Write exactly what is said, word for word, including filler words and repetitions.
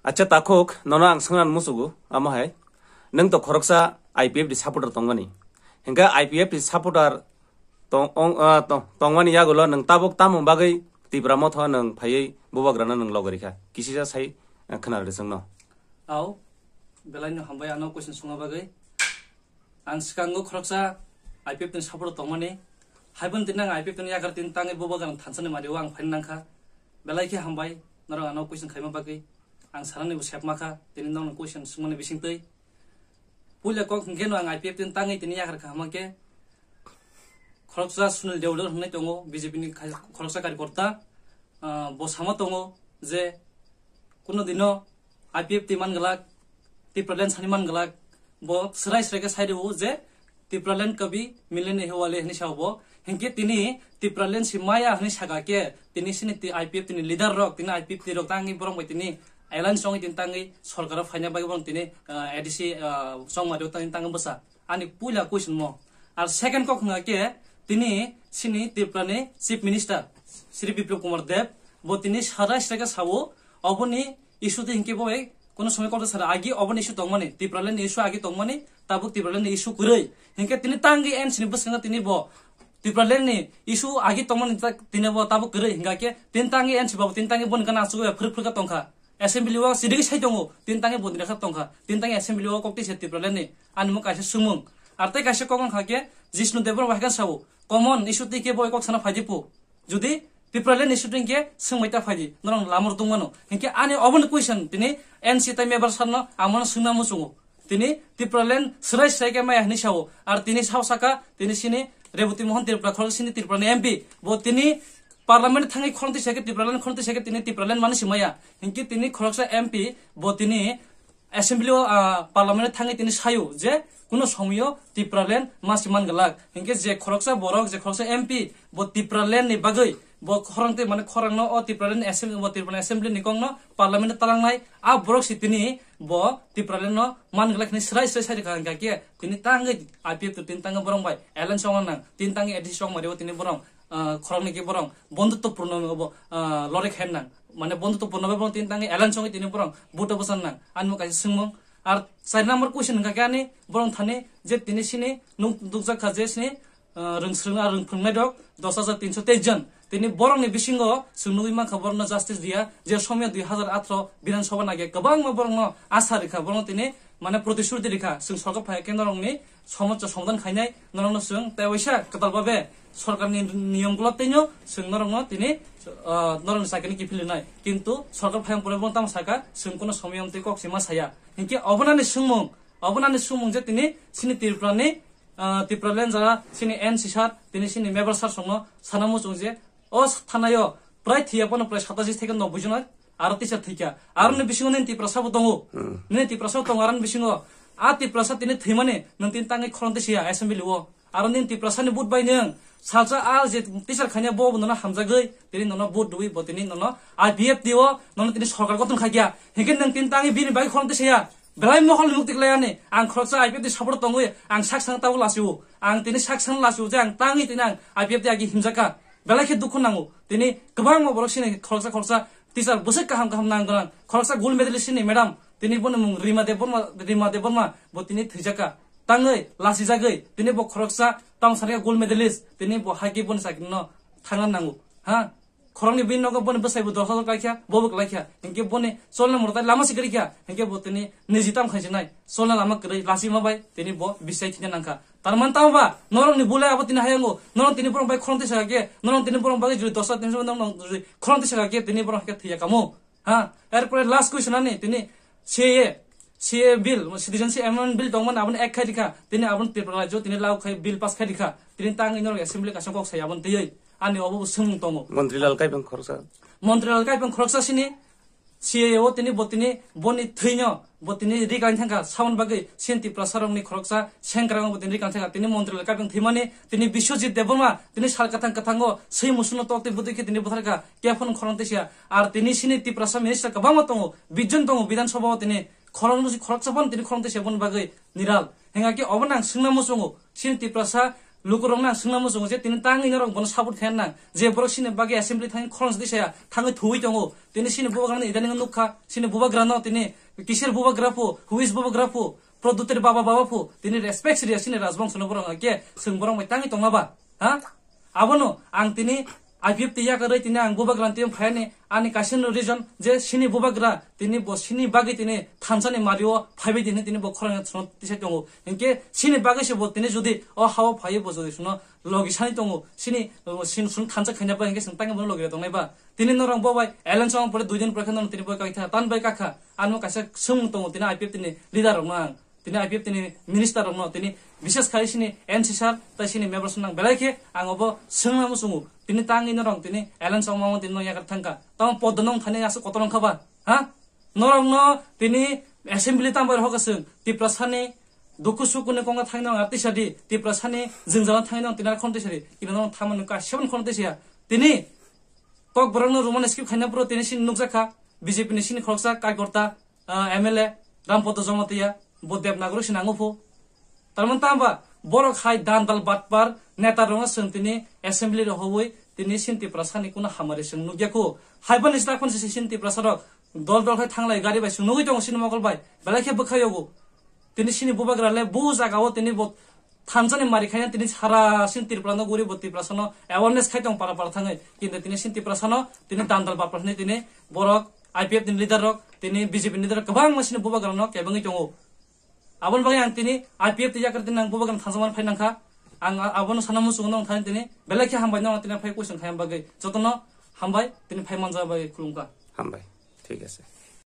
Acha takhuk, nono ang swngna musugo, amo hai. Nwng to khoroksa I P F T supporter tongmani. Hingke I P F T supporter tong-, ong-, ah, tong-, tongmani yagulo nwng tabuk tamo bagwi Tipra Motha nwng phaiwi bubagrano nwng logori kha? Kisisa sai, ah, khna rwdi chwngno. Au, belai no hambai ano question sungna bagwi. Ang swkango khoroksa I P F T ni supporter tongmani. Haibon tini ang I P F T ni yakar tini tangwi bubagrano thansa ni mario ang phaina nangkha. Belai khe hambai, norok ano question khaima bagwi. Ang sanani bo sepma kha, tini nokno question sungmani bisingtwi. Puila kok hwnkhe no ang I P F T ni tangwi tini yakar kaham khe khoroksa Sunil Dewdar hwnwi tongo, B J P ni khai-, khoroksa karyakarta, ah, bo sama tongo je kuno dino I P F T man glak, Tipraland sani man glak, bo swrai swrai khe sai rwo je Tipraland kabi milene hewale hwnwi sa bo. Hinkhe tini Tipraland si maya hwnwi saka khe tini sini ti-, I P F T ni leader rok, tini I P F T rok tangwi borok bai tini alliance wngwi tini tangwi sorkaro phaina bagwi borok tini, ah, A D C, ah, chongmari o tangwi tangwi bwsa. Ani puila question mo. Ar second kok hwnga khe tini sini Tripura ni Chief Minister Shri Biplab Kumar Deb bo tini sarai sarai khe sao oboni issue twi hinkhe bo bai kono somoi kok sara agi oboni issue tongmani, Tipraland ni issue agi tongmani, tabuk Tipraland ni issue kwrwi. Hinkhe tini tangwi N C ni bwskango tini bo Tipraland ni issue agi tongmani ta-, tini bo tabuk kwrwi hingkha khe tini tangwi N C babu tini tangwi boni gana asugwi phwrwk phwrwk kha tongkha. Assembly o sirigwi sai tongo, tini tangwi bondina kha tongkha, tini tangwi assembly o kok tisa Tipraland ni, ani mo kaisa sumung. Ar tei kaisa kok wngkha khe Jishnu Debbarma hai khe sao, common issue twi khe bo kok sana phai di pu. Jodi Tipraland issue twi khe swngbai ta phai di, norok lamar tong mano. Hinkhe ani obono question tini N C tai member sir no amono swngna muchungo. Tini Tipraland swrai swrai khe maya hinwi sao. Ar tini sao saka, tini sini Rebati Mohan Tripura khorok sini Tripura ni M P. Bo tini Parliament thangwi khoroknwi saka, Tipraland khoroknwi saka, tini Tipraland mani si maya. Hinkhe tini khoroksa M P bo tini Assembly o, ah, Parliament thangwi tini sayo je kuno somoyo Tipraland masi man glak. Hinkhe je khoroksa borok, je khoroksa M P bo Tipraland ni bagwi bo khorang tei mane khorang no o Tipraland Assembly, bo Tipraland Assembly ni kok no Parliament talangnai a borok si tini bo Tipraland no man glak hinwi swrai swrai sai rwkha hingkha khe tini tangwi I P F T tini tangwi borok bai alliance ongna nang, tini tangwi A D C ongmari o tini borok, ah, khorang ni khe borok bondhutto purno bo, ah, lore khaina nang. Mane bondhutto purno bai borok tini tangwi alliance ongwi tini borok vote o bwchang nang. Ani mo kaisa swngmung. Ar char number question hingkha khe ani borok thani je tini sini nuk-, nukjak kha je sini, ah, rwng swrwng ar rwng phwrwngnai rok dos hajar tinso teis jon. Tini borokni bisingo chwng nugwi mankha borokno justice riya, je somya dui hajar atharo Bidhan Sabha nage kwbangma borokno asa rikha, borokno tini mane protishruti rikha, chwng sorkar phai khe norokni somosa somadhan khainai, norokno chwng tei waisa kwtal babe sorkarni niyom gulo teino chwng norokno tini, ah, norokni chakrini kiphilnai. Kintu sorkar phai pore borok tamo saka chwng kuno somoyam tei kok sima saya. Hinkhe obonani swngmung, obonani swngmung je tini sini Tripurani ah, Tipraland jara sini N C sir, tini sini member sir songno sana muchung je, o thanayo prai thiya pono prai satashi theke noboi jona aro teisa thikya. Aroni bisingo nini Tiprasa bo tongo. Nini Tiprasa bo tongo aroni bisingo. A Tiprasa tini thwimani nwng tini tangwi khorang tisiya assembly o. Aro nini Tiprasa ni vote bai nwng salsa a je teacher khanya bo nono hamjagwi tini nono vote rwi bo tini nono I P F T o nono tini sorkar gotong khaikya. Hinkhe nwng tini tangwi bini bai khorang tisiya. Belai mohol ni mukti khlai ani. Ang khoroksa I P F T support tongwi, ang sak sang tabo lasiu. Ang tini sak sang lasiu je ang tangwi tini ang I P F T agi himjaka. Belai khe dukhu nango. Tini kwbangma borok sini khoroksa khoroksa teacher bwswk kaham kaham nang gwnang. Khoroksa gold medalist sini madam. Tini boni mung Rima Debbarma, Rima Debbarma bo tini thwijaka. Tangwi lasijagwi tini bo khoroksa tamo sanai gold medalist. Tini bo hagi boni chakri no thangna nango. Ha? Khoroknwi bini nogo boni bwsai bo dos hajar klaikha, bo bo klaikha. Hinkhe boni cholna mwtai lama si kwrwikha. Hinkhe bo tini niji tam khaijinai. Cholna lama kwrwi lachima bai tini bo bisai thina nangkha. Tarman tamo ba norokni bulai abo tini hayango. Norok tini borok bai khorang tisa khe, norok tini borok bai jodi dos hajar tinso norok khorang tisa khe tini borok khe thwiya kamo. Ha, erpore last question ani tini C A A, C A A bill, Citizenship Amendment Bill tongmani aboni ek khai rikha, tini aboni Tripura rajyo tini lagu khai bill pass khai rikha, tini tang inorok assembly kaisa kok sai aboni twiwi ani obo bo swngmung tongo. Montri Lal Kaibang khoroksa. Montri Lal Kaibang khoroksa sini C A A o tini bo tini boni thwino bo tini rikang thangkha saboni bagwi sini Tiprasa rokni khoroksa sengkrang bo tini rikang thangkha tini Montri Lal Kaibang thwimani tini Biswajit Debbarma tini sal kathang kathango swi musuno tok tei bwtwi khe tini butharkha. Khe phano khorang tisa. Ar tini sini Tiprasa minister kwbangma tongo, bijjon tongo, Bidhan Sabha o tini khorang nusi khoroksa phano tini khorang tisa boni bagwi niral. Hingkha khe obo nang swngna muchungo. Sini Tiprasa Lukurokno ang swngna muchungo je tini tangwi norok bono support khaina nang. Je borok chini bagwi assembly thangwi khorang sadi saya, thangwi thuwi tongo. Tini chini bubagrano idani nukha, chini bubagrano tini kisir bubagra phu, who is bubagra phu, Pradyutir baba baba phu, tini respect siriya chini rajbongsono borok hwnkhe chwng borok bai tangwi tongna ba? Ha? Abono ang tini I P F T yakarwi tini ang bubagrano tini phayani ani kaisa no reason je chini bubagra tini bo chini bagwi tini thansani mario phaibai tini tini bo khorang songno tisai tongo. Hinkhe chini bagwi se bo tini jodi o hao phaiwi bo jodi sono logi sani tongo, chini, chini, chini thansa khaina ba hinkhe chwng tangwi bono logi tongnai ba? Tini norok bo bai alliance ong pore dui din pore khe norok tini bo kai tha, tan bai kakha. Ano kaisa swng tongo tini I P F T ni leader rokno ang. Tini I P F T ni minister rokno tini bishes khai chini N C sir tai chini members nang belai khe ang obo swngna muchungo. Tini tangwi norok tini alliance ong mamo tini no yakar thangka. Tamo poddo nong thani aswk kotor wngkha ba? Ha? Norokno tini assembly tambai rokha chwng Tiprasani dukhu sukuni konga thaino ang artisa di, Tiprasani jwngjala thaino ang tini ar khon tisa di. Kini no thamani ka seven khon tisa ya. Tini Kokborokno Roman script khaina phuru tini sini nukjakha B J P ni sini khoroksa kaikorta, ah, M L A Rampodo Jamatia, bo Devanagari se nango phu. Tarmani tamba borok hai dandal batpar neta rokno chwng tini assembly rok hobwi tini sini Tiprasani kuno hamari chwng nukya khu. Hai boni sita khon se sini Tiprasa rok dol dol khai thanglai gari bai chwng nugwi tongo sini mokol bai. Belai khe bwkhai yogo. Tini sini bubagra le bu jaga o tini bo thansani mari khaina tini sara sin Tripura no guri bo Tiprasa no awareness khai tong para para thangwi. Kintu tini sin Tiprasa no tini dandal bapra hwnwi tini borok I P F ni leader rok tini B J P ni leader rok kwbangma sini bubagra no kebengwi tongo. Aboni bagwi ang tini I P F ni yakar tini ang bubagra thansa man phai nangkha. Ang a-, abono sana muchungo nong thani tini belai khe hambai no tini phai question khai bagwi jotono hambai tini phai manja bagwi khulumkha. Hambai. Thik ase.